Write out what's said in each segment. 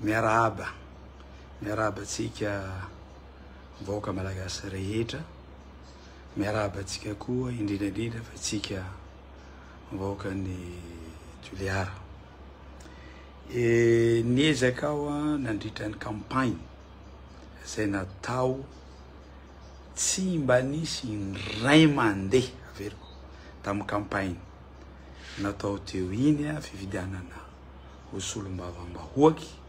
Miarahaba, miarahaba antsika vahoaka malagasy rehetra, miarahaba antsika koa indrindra indrindra fa antsika vahoakan'i Toliara. E, niezaka aho nandritra ny campagne izay natao tsy mba nisy indray mandeha averiko tamin'ny campagne natao teo iny fifidianana ho solombavambahoaky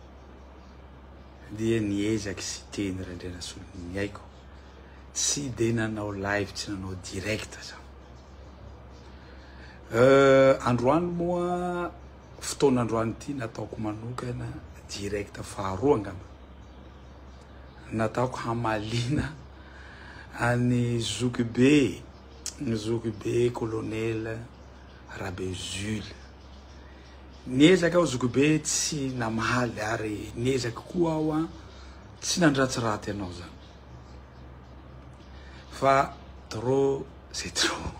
dia niezaky Siteny Randrianasoloniaiko tsy de nanao live tsy nanao direct za. Androany moa fotoana androany ity nataoko manokana direct faharoa angamba nataoko hamaliana an'i zokibe ny zokibe colonel Rabe Jules. Niezaka aho zokibe tsy namaly ary niezaka koa aho an tsy nandratsiraty anao zany fa trop c'est trop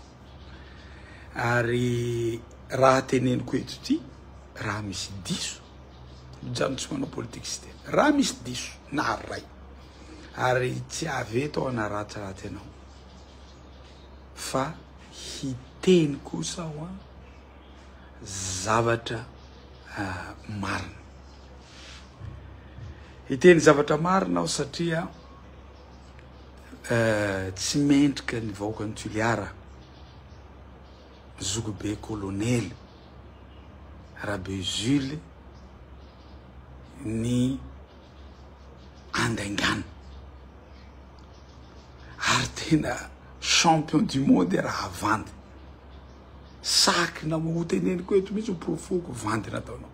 ary raha teneniko eto ty raha misy diso mijano tsy manao politique sy tena raha misy diso na ray ary tsy avy eto aho hanaratsiraty anao fa hiteny kosa aho an zavatra marina. Hiteny zavatra marina aho satria tsy mendrika ny vahoakan'i Toliara, zokibe kolonely Rabe Jules ny andaingana ary tena champion du monde raha vandy. Saky na ho teneniko eto mihitsy ho porofoko vandy nataonao.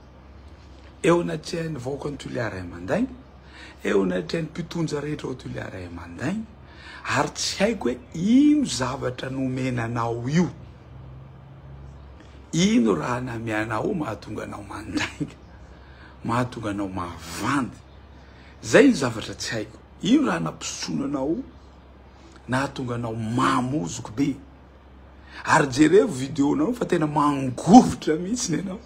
Eo anatrehan'ny vahoakan'i Toliara mandainga, eo anatrehan'ny mpitondra rehetra ao Toliara mandainga, ary tsy haiko hoe ino zavatra nomena anao io. Ino raha namianao mahatonga anao mandainga, mahatonga anao mahavandy. Zay ny zavatra tsy haiko. Ino raha nampisotroina anao nahatonga anao mamo zokibe. Ary jerevo video nao fa tena mangovitra mihitsy ny anao.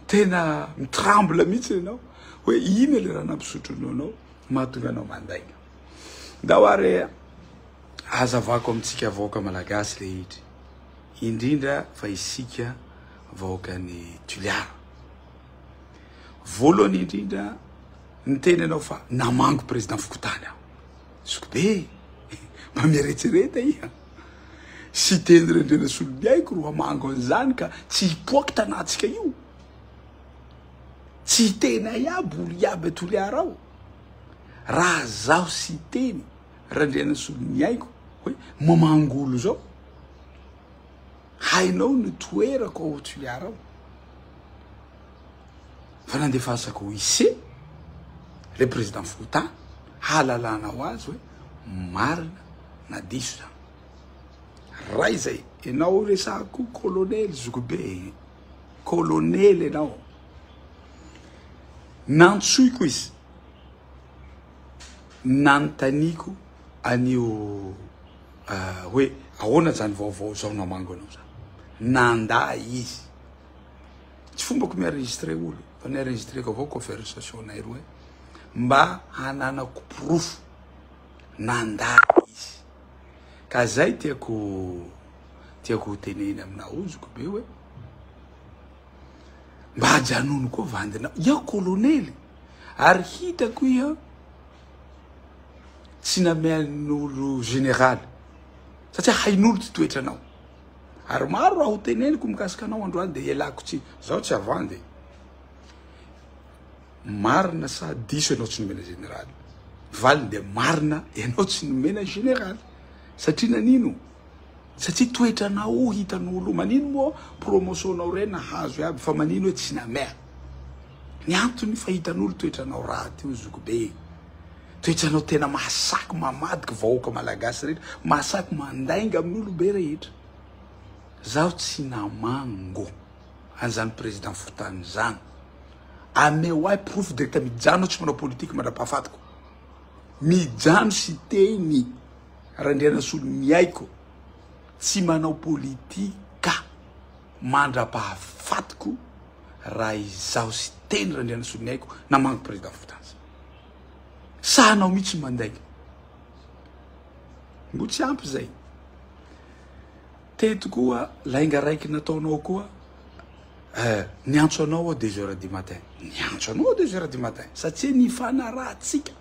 Tena mitremble mihitsy ny anao. Hoe ina le raha nampisotro ny anao mahatonga anao mandainga. Ndao ary hazavako amintsika vahoaka malagasy rehetra. Indrindra fa isika vahoakan'i Toliara. Voalohany indrindra niteny anao fa namango président fokontany aho. Zokibe mba mieretsereta iha. Siteny Randrianasoloniaiko ro hamango an'izany ka tsy hipoaky tanàntsika io. Tsy hiteny ahy aby olo iaby a Toliara ao. Raha zaho Siteny Randrianasoloniaiko hoe mamango olo zao, hainao ny toerako ao Toliara ao. Fa nandefasako ise le président fokontany hahalalanao azy hoe marina na diso zany. Ray zay, enao resahako colonel zokibe, colonel enao. Nantsoiko izy, nanontaniako an'io hoe ahoana zany vaovao zao namango anao zany. Nandà izy. Tsy fombako mi-enregistre olo fa ni-enregistreko avao conversation nay roe mba hananako porofo nandà izy. Ka zay tiako tiako ho teneny aminao zoky be hoe mba ajanony koa vandinao. Iaho kolonely ary hitako iha tsy namean'olo général satria hain'olo ty toetranao. Ary maro raha ho teneniko mikasika anao androany dia ialako tsy zaho tsy havandy e. Marina sa diso ianao tsy nomena général? Valiny dia marina ianao tsy nomena général. Satria nanino? Satria toetranao hitan'olo. Manino moa promotion nao reny nahazo iaby fa manino hoe tsy namea? Ny antony fa hitan'olo toetranao raty io zokibe. Toetranao tena mahasaky mamadiky vahoaka malagasy rehetra, mahasaky mandainga amin'olobe rehetra. Zaho tsy namango an'izany président fotany zany. Ameo ahy porofo direct mijano tsy manao politique mandrapahafatiko. Mijano sy teny Randrianasoloniaiko tsy manao politika mandrapahafatiko raha izaho sy. Siteny Randrianasoloniaiko namangy président fokontany. Sahanao mihitsy mandainga. Mbo tsy ampy zay. Teto koa lainga raiky nataonao koa eh, niantso anao aho deux heures du matin. Niantso anao aho deux heures du matin satria nifanarahantsika.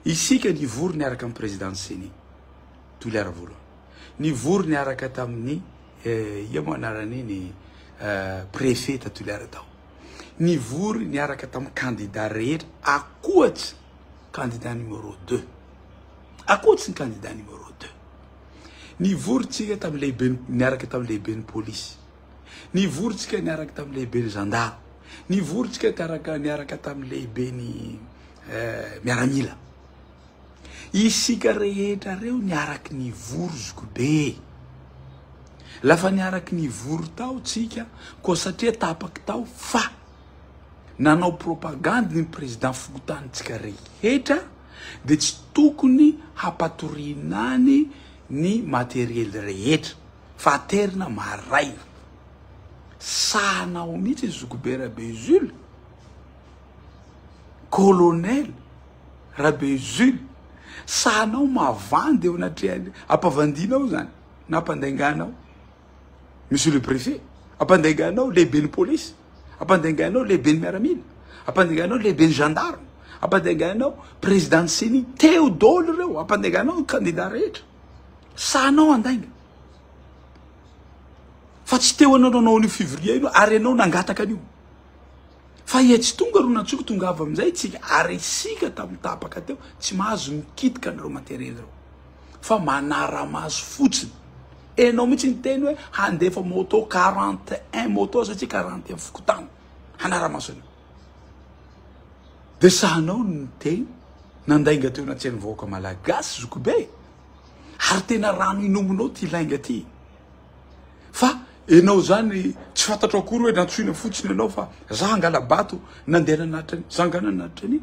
Isika nivory niaraka amin'ny président CENI Toliara voalohany. Nivory niaraka tamin'ny eh, ia moa anaran'iny eh, préfet ta Toliara tao. Nivory niaraka tamin'ny candidat rehetra akoatsy candidat numéro 2. Akoatsy ny candidat numéro 2. Nivory tsika tamin'ny lehibe niaraka tamin'ny lehiben'ny polisy. Nivory tsika niaraka tamin'ny lehiben'ny zandary. Nivory tsika taraka niaraka tamin'ny lehiben'ny eh, miaramila. Isika rehetra reo niaraky nivory zokibe. Lafa niaraky nivory tao tsika koa satria tapaky tao fa nanao propagandy ny président fokontany-tsika rehetra de tsy tokony hampatoriana any ny matériel rehetra fa aterina maraina. Sahanao mihitsy zokibe Rabe Jules, colonel Rabe Jules, sahanao mavandy eo anatrehany, ampavandinao zany na ampandainganao monsieur le préfet, ampandainganao lehiben'ny polisy, ampandainganao lehiben'ny miaramila, ampandainganao lehiben'ny gendarme, ampandainganao président ny CENI, teo daholo ireo, ampandainganao ny candidat rehetra, sahanao andainga fa tsy teo anao nanao an'io fivoriana io ary ianao nangataka an'io fa ia tsy tonga ro nantsoiko tongava amin'izay tsika ary isika tamin'ny tapaka teo tsy mahazo mikitika an'ireo matériel ireo fa manara-maso fotsiny. Enao mihitsy niteny hoe handefa moto 41 moto satria 41 fokontany hanara-maso an'io. De sahanao ny niteny nandainga teo anatrehan'ny vahoaka malagasy zokibe ary tena rano inominao ty lainga ty. Fa enao zany tsy fantatrao akory hoe nantsoina fotsiny ianao fa za hangala-bato nandeha nanatitra an'io, za nga nanatitra an'io.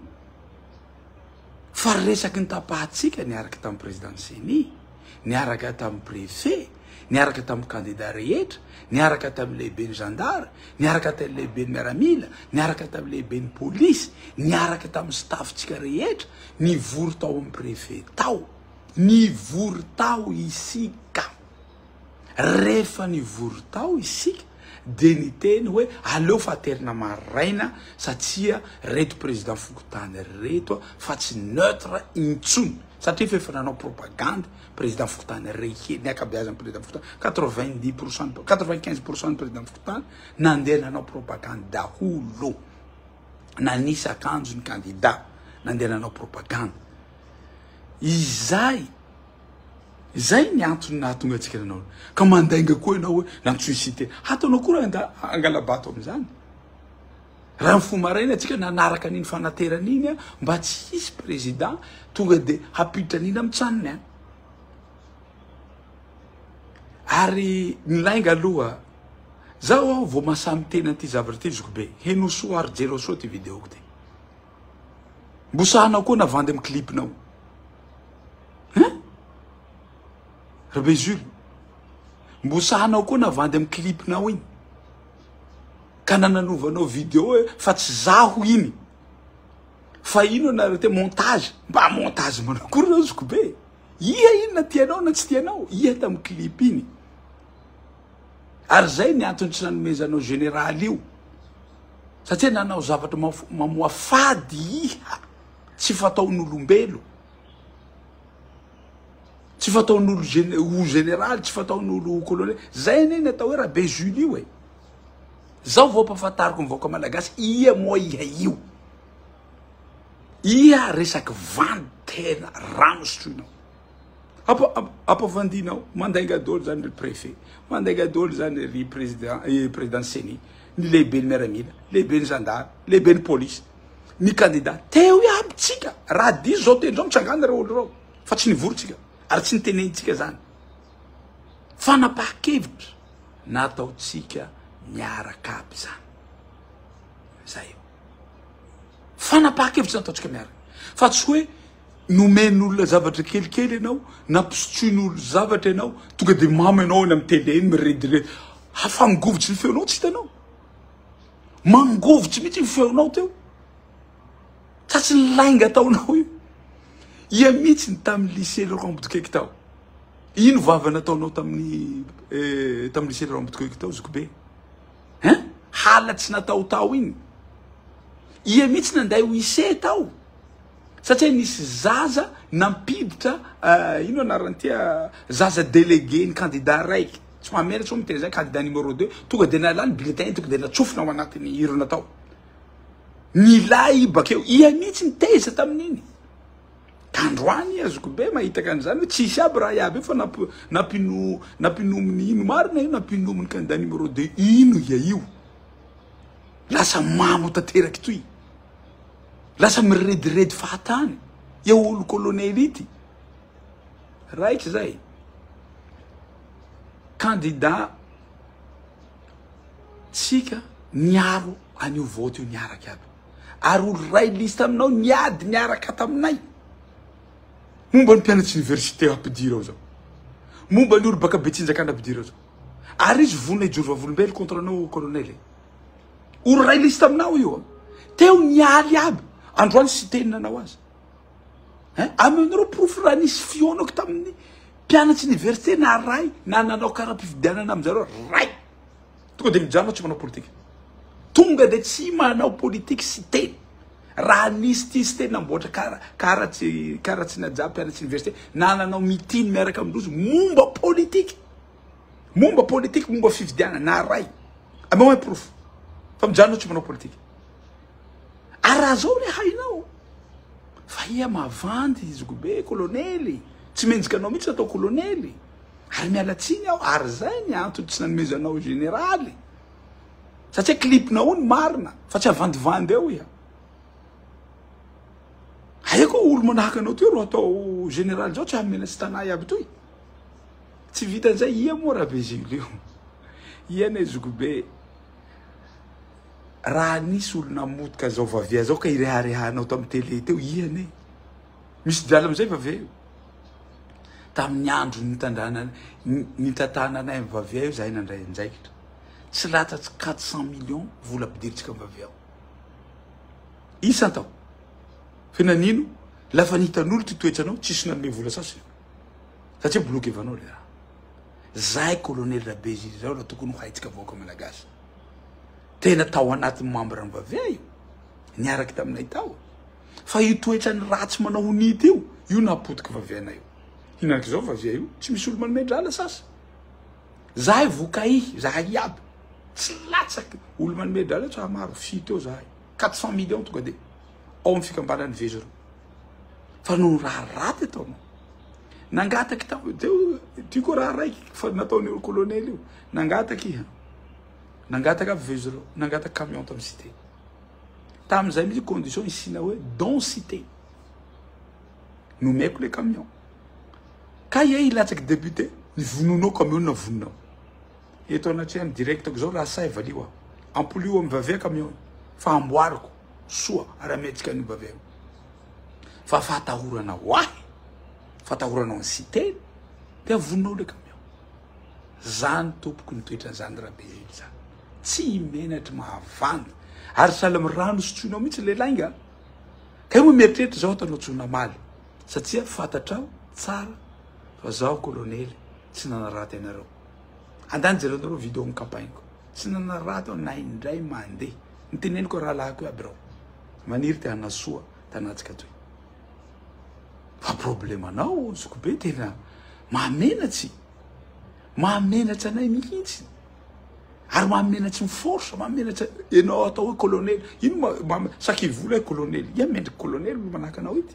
Fa resaky ny tapahantsika niaraka tamin'ny président CENI, niaraka tamin'ny préfet, niaraka tamin'ny candidat rehetra, niaraka tamin'ny lehiben'ny gendarme, niaraka tamin'ny lehiben'ny miaramila, niaraka tamin'ny lehiben'ny polisy, niaraka tamin'ny staff-tsika rehetra, nivory tao amin'ny préfet tao. Nivory tao isika. Rehefa nivory tao isika dia niteny hoe aleo fa aterina maraina satria reto président fokontany reto fa tsy neutre intsony satria fa efa nanao propagande président fokontany rehe ny ankabeazan'ny président fokontany 90 pourcent 95 pourcent ny président fokontany nandeha nanao propagande daholo nanisy akanjo ny candidat nandeha nanao propagande izay Izay ny antony nahatonga antsika nanao. Ka mandainga koa ianao hoe nantsoy cité. Hataonao koa raha hangala-bato amin'izany. Raha mifoha maraina antsika nanaraka an'iny fanaterana iny mba tsy hisy président tonga de hampiditra an'iny amin'ny tranony any. Ary ny lainga aloha, zaho aho vao mahasahy miteny an'ity zavatra ity zokibe. Henoy soa ary jereo soa ity vidéo-ko ity. Mbo sahanao koa navandy amin'ny clip-nao. Hein? Rabe Jules. Mbo sahanao koa navandy amin'ny clip-nao iny. Ka nananovanao vidéo hoe fa tsy zaho iny. Fa ino anareo te montage. Mba montage manao akory reo zoko be. Iha iny na tianao na tsy tianao. Iha tamin'ny clip iny. Ary zay ny antony tsy nanomezanao général io. Satria nanao zavatra mamoafady iha. Tsy fataon'olombelo. Tsy fataon'olo ho général, tsy fataon'olo ho colonel. Zay anie ny atao hoe Rabe Jules io e. Zao vao ampahafantariko ny vahoaka malagasy, ia moa iha io? Iha resaky vandy tena rano sotroinao. Ampavandinao, mandainga daholo zany ry préfet, mandainga daholo zany ry président, eh, président CENI, ny lehiben'ny miaramila, lehiben'ny zandary, lehiben'ny polisy, ny candidat. Teo iaby tsika, raha diso zao teny zao mitsangana reo olo reo, fa tsy nivory tsika, ary tsy nitenenitsika zany. Fanapahan-kevitra nataontsika miaraka aby zany. Zay io. Fanapahan-kevitra nataontsika miaraka. Fa tsy hoe Nomen'olona zavatra kelikely ianao, nampisotsoin'olo zavatra ianao, tonga dia mamo ianao eny amin'ny télé eny mirediredy. Hafa migovitry ny feonao tsy hitanao. Mangovitry mihitsy ny feonao teo. Tratry ny lainga ataonao io. Ia mihitsy ny tamin'ny lycée Laurent Botokeky tao. Ino vava nataonao tamin'ny eh, tamin'ny lycée Laurent Botokeky tao zokibe? Hein? Hala tsy nataotao iny. Ia mihitsy nanday huissier tao. Satria nisy zaza nampiditra eh, ino anaran'ity ah, zaza délégué ny candidat raiky. Tsy mahamenatra sao miteny zay candidat numéro 2 tonga de nalany bulletin tonga de natsofina ao anatin'ny hirona tao. Nilay bakeo ia mihitsy niteza tamin'iny. Tandroany azoko be mahitaka an'izany hoe tsisy aby raha iaby io fa namp nampino nampinominy ino marina io nampinominy candidat numéro 2 ino ia io. Lasa mamo tanteraky toy. Lasa mirediredy fahatany eo olo colonel ity. Raiky zay. Candidat tsika niaro an'io vote io niaraka aby. Ary olo ray liste aminao niady niaraka taminay. Momba ny mpianatry université ampidiro ao zao. Momba ny olo baka Betsinjakana ampidiro ao zao. Ary izy vonona hijoro vavolombelo contre anao colonel. Olo ray liste aminao io. Teo nialy aby. Androany sy teny nanao azy. Hein? Amenareo porofo raha nisy fionako tamin'ny mpianatry université na ray na nanao kara-pifidianana aminjareo ray. Tonga de mijanona tsy manao politika. Tonga de tsy manao politique sy teny. Raha nisy ty sy teny namboatra kara kara tsy kara tsy naja mpianatry université na nanao meeting miaraka amindrozy momba politique. Momba politique momba fifidianana na ray. Ameo un porofo. Fa mijanona tsy manao politique. Ary raha zao le hainao fa ia mavandy zokibe kolonely tsy mendrika anao mihitsy atao kolonely ary miala tsiny aho ary zay ny antony tsy nanomezanao generaly satria clipnao ny marina fa tsy avandivandy eo iha aia koa olo manahaka anao ty ro atao generaly zao tsy hamena sy tanà iaby toy tsy vitan'izay ia moa Rabezily io ia ne zokibe Raha nisy olo namotika zao vavia zao ka ireharehanao tamin'ny télé teo iha anie misy drala amizay vavia io tamin'ny andro nitandrana nitantananay ny vavia io zahay nandray andraikitra tsy latsatsy 400 millions vola ampidiritsika ny vavia ao isan-tao fa nanino lafa nihitan'olo ty toetranao tsisy nanome vola sasany satria blokevanao le raha zahay colonel Rabeziry zao raha tokony ho haitsika vahoaka malagasy Tena tao anatin'ny membre ny vavia io, niaraka taminay tao. Fa io toetrany ratsy manao ho nity io, io nahapotiky vavianay io. Hinaniko zao vavia io, tsy misy olo manome drala sasa. Zahay vokay, zahay iaby, tsy latsaky olo manome drala tsy maro, fito eo zahay. 400 millions tonga de ao amin'ny fikambanan'ny Vezoro. Fa noho raha raty ataonao. Nangataky tao, teo, ty koa raha raiky fa nataon'io colonel io. Nangataky iha. Nangataka avy Vezoro, nangataka camion tamin'ny cité. Tamin'izay mihitsy condition isiana hoe densité. Nomeko le camion. Ka ie hilatsaky député, ny vononao camion na voninao. Eto anatrehan'ny directako zao raha sahy valio aho. Ampolio amin'ny vavia camion fa amboariko soa ary ametsika ny vavia. Fa fahatahorana ho ahy, fahatahorana ny cité, dia voninao le camion. Zany tompoko ny toetran'izany Rabeely zany. Tsy menatry mahavandy. Ary sahala amin'ny rano sotroinao mihitsy le lainga. Kay moa mieritreritra zao ataonao tsy ho namaly. Satria fantatrao tsara fa zaho kolonely tsy nanaraty anareo. Andany jerenareo video ny campagne-ko. Tsy nanaraty aho na indray mandeha. Niteneniko rahalahiko iaby reo. Maniry te hanasoa tanàntsika toy. Fa problème anao zokibe tena mahamenatsy. Mahamenatra anay mihitsy. Ary mahamenatsy ny force, mahamenatra enao atao hoe colonel. Ino ma, ma saky vola hoe colonel. Ia mendriky colonel olo manahaka anao ity.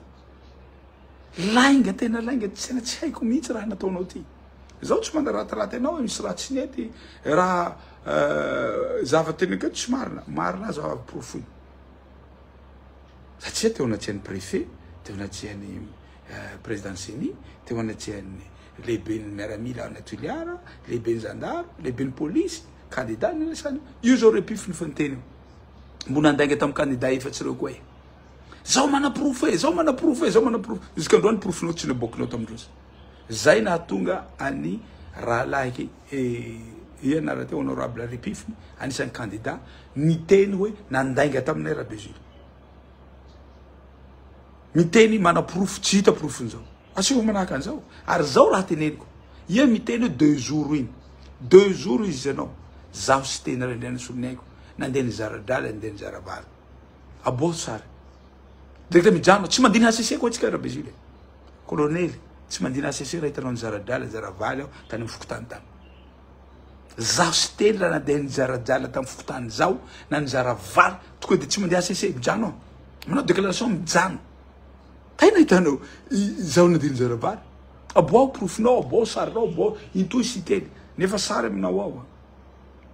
Lainga tena lainga, tena tsy haiko mihitsy raha nataonao ty. Zaho tsy mandaratiraty anao hoe misy raha tsy nety, raha euh, zava-teneniko eto tsy marina. Marina aza avy porofoina. Satria teo anatrehan'ny préfet, teo anatrehan'ny euh, président CENI, teo anatrehan'ny lehiben'ny miaramila any Toliara, lehiben'ny zandary, lehiben'ny polisy, candidat ny resany. Io zao repify ny fanteny io. Mbo nandainga tamin'ny candidat efatsy ireo koa e. Zao manaporofo e, zao manaporofo e, zao manaporofo. Jusqu'à androany porofonao tsy naboakinao tamin-drozy. Zay nahatonga an'i rahalahiky eh, Ia anarana teo honorable Ripifiny anisan'ny candidat niteny hoe nandainga taminay Rabezily. Miteny manaporofo tsy hita porofon'izao. Asio manahaka an'izao. Ary zao raha teneniko. Ia miteny hoe deux jours iny. Deux jours izy ianao. Zaho sy teny Randrianasoloniaiko nandeha nizara drala nandeha nizara vary. Aboa sary. Direct mijano tsy mandiny HCC koa antsika Rabezily e. Kolonely, tsy mandina HCC raha hitanao nizara drala nizara valy aho tany amin'ny fokontany tany. Zaho sy teny raha nandeha nizara drala tamin'ny fokontany zaho na nizara valy tonga dia tsy mandeha HCC mijano aho. Manao déclaration mijano. Tena hitanao zaho nandeha nizara vary. Aboaho porofonao, aboaho sarinao, aboaho intoy sy teny. Nefa sary aminao ao.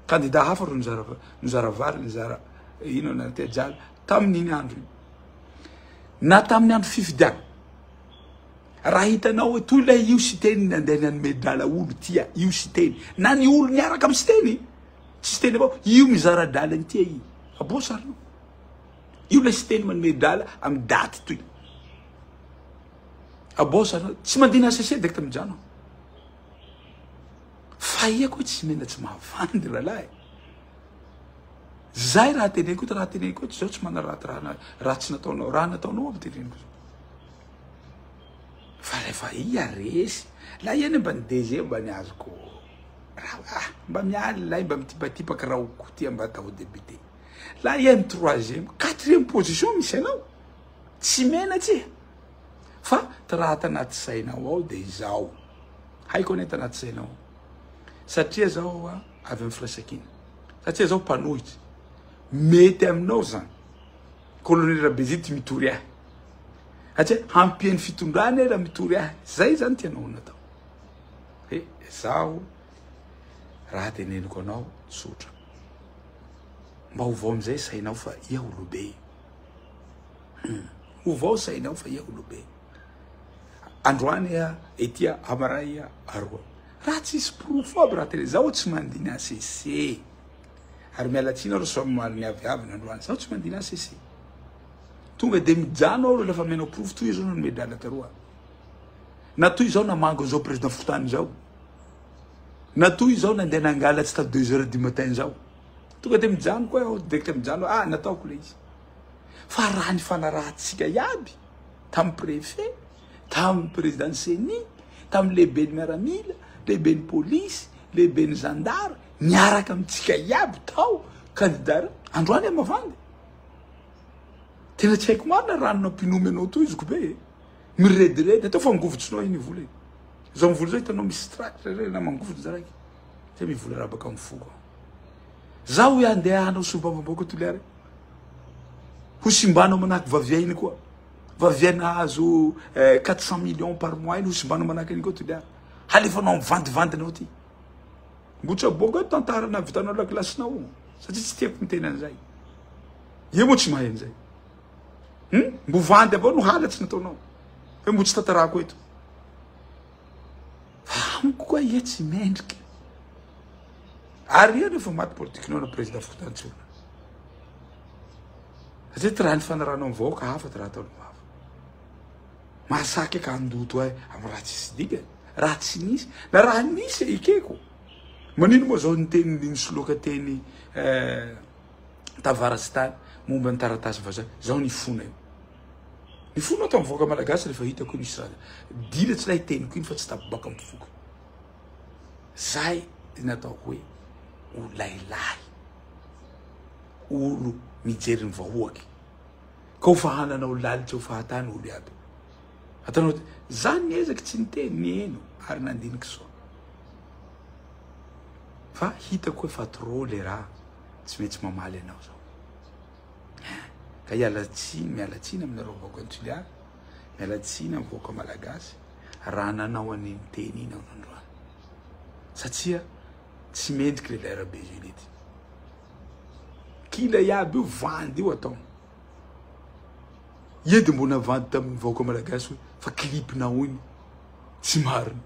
Candidat hafa ro nizara nizara vary nizara ino na te drala tamin'iny andro iny. Na tamin'ny andro fifidianana. Raha hitanao hoe toy ilay io Siteny nandeha nanome drala olo tia io Siteny na ny olo niaraka amin'ny Siteny tsy Siteny avao io mizara drala ny tia io aboa sarinao io ilay Siteny manome drala amin'ny daty toy aboa sarinao tsy mandina HCC direkta mijano fa ia koa tsy mena tsy mahavandy rahalahy Zay raha teneniko eto, raha teneniko eto zao tsy manaratsy raha raha tsy nataonao, raha nataonao aby teneniko zao. Fa rehefa ia resy, la ia ne mba ny DG mba ny azoko raha ah mba mialy lay mba mitipatipaky raha tia mba atao député. La ia ny troisième, quatrième position misy anao. Tsy menatsy e. Fa ty raha tanaty sainao ao de izao. Haiko anie tanaty sainao ao. Satria zao avy amin'ny firaisankina. Satria zao mpanohitra. Mety aminao zany. Colonel Rabezity mitory ahy. Satria hampian'ny fitondrana raha mitory ahy. Zay zany tianao natao. He, zaho raha teneniko anao tsotra. Mba ovao amizay sainao fa ia olobe. Ovao sainao fa ia olobe. Androany ia etia amaray ia aroa. Raha tsisy porofo aby raha tena zaho tsy mandiny HCC. Ary miala tsiny aho ry somary niaviavina androany. Zaho tsy mandiny HCC. Tonga de mijano aho rehefa amenao porofo toy izao nanome drala taroa. Na toy izao namango an'izao président fokontany izao. Na toy izao nandeha nangala tsy ta 2 heures du matin izao. Tonga de mijano koa aho direct mijano ah nataoko le izy. Fa raha ny fanarahantsika iaby tamin'ny préfet, tamin'ny président CENI, tamin'ny lehiben'ny miaramila, lehiben'ny polisy, lehiben'ny zandary, niaraka amintsika iaby tao candidat reo. Androany aho mavandy. Tena tsy haiko marina rano nampinomy anao toy iziko be e. Mirediredy, atao fa mangovitsinao iny vola iny. Zao mivola zao hitanao misy tracteur reny na mangovitra zaraiky. Zay mivola raha baka amin'ny foko aho. Zaho hoe andeha hanao solombavambahoaka Toliara. Ho simbanao manahaky vavia iny koa. Vavia nahazo 400 millions par mois iny ho simbanao manahaky iny koa Toliara. Halefanao mivandivandinao ty. Mbo tsy aboaka eo tantara nahavitanao lakilasinao satria tsy tiako miteny an'izay. Ia moa tsy mahay an'izay. Mbo vandy avao no halatsy nataonao. Fa mbo tsy tantarako eto. Fa amiko koa ia tsy mendrika. Ary ia rehefa maty politikinao na président fokontany tsy olona. Satria ty raha ny fanarahanao amin'ny vahoaka hafa ty raha ataonao hafa. Mahasaky ka handoto ahy amin'ny raha tsisy dikany, raha tsy nisy, na raha nisy ekeko. Manino moa zao niteny nisoloaka teny tavaratsy tany momba ny taratasy vazaha, zao nifona io. Nifona aho tamin'ny vahoaka malagasy rehefa hitako hoe misy raha dila tsy lay teniko iny fa tsy tapobaka amin'ny foko. Zay ny ataoko hoe olo lahilahy, olo mijery ny vahoaky. Ka ho fahananao lalitra ho fahatany olo iaby. Atanao za niezaky tsy niteny, niheno ary nandiniky soa. Fa hitako hoe fa trop le raha, tsy maintsy mamaly anao zao. Ka hiala tsiny, miala tsiny aminareo vahoakan'i Toliara, miala tsiny amin'ny vahoaka malagasy raha nanao an'iny teny iny aho nandroany. Satria tsy mendriky le lera be Juliette. Kila iaby io vandy io atao. Ia de mbo navandy tamin'ny vahoaka malagasy hoe fa clip nao iny tsy marina.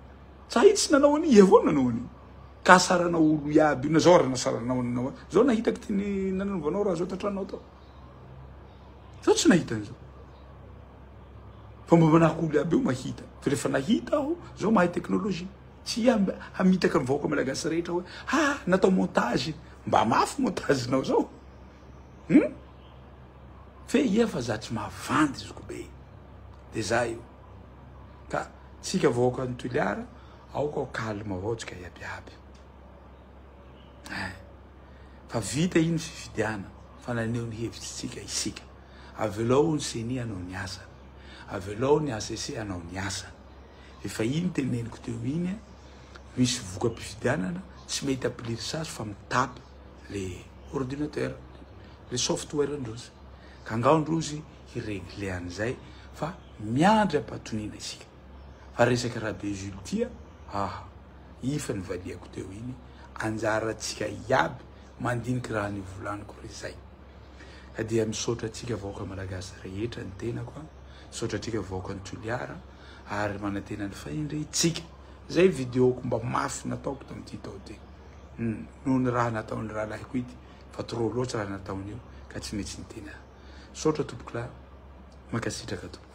Sa i tsy nanao an'iny, ia avao nanao an'iny. Ka asaranao olo iaby io, na zao ary nasaranao anao. Zao nahitako ty ny nananaovanao raha zao tantranao tao. Zao tsy nahita an'izao. Fa mba manahaka olo iaby io mahita. Fa rehefa nahita aho, zao mahay teknolojia. Tsy hamitaka ny vahoaka malagasy rehetra hoe ha natao montage. Mba mafy montage-nao zao. Hum? Fe ia fa za tsy mahavandy zokibe. De za io. Ka tsika vahoakan'i Toliara aoka ho calme avao tsika iaby iaby. Eh. Fa vita iny fifidiana fa naneho ny hevitsitsika isika. Avelao ny CENI hanao ny asany. Avelao ny HCC hanao ny asany. Efa iny teneniko teo iny, misy voka-pifidianana tsy mety ampilirisazy fa mitapy le ordinateur, le software ndrozy. Ka angao ndrozy hi-regler an'izay fa miandry ampatoniana isika. Fa resaka Rabe Jules tia, aha, ifa nivaliako teo iny, anjarantsika iaby mandiniky raha nivolaniko rezay. Ka dia misaotra antsika vahoaka malagasy rehetra ny tenako a, misaotra antsika vahoakan'i Toliara ary manantena ny fahendrentsika. Zay video-ko mba mafy nataoko tamin'ity tao ty. Hmm, noho ny raha nataon'ny rahalahiko ity fa trop loatra raha nataony io ka tsy maintsy niteny aho. Misaotra tompokolahy, mankasitraka tompoko.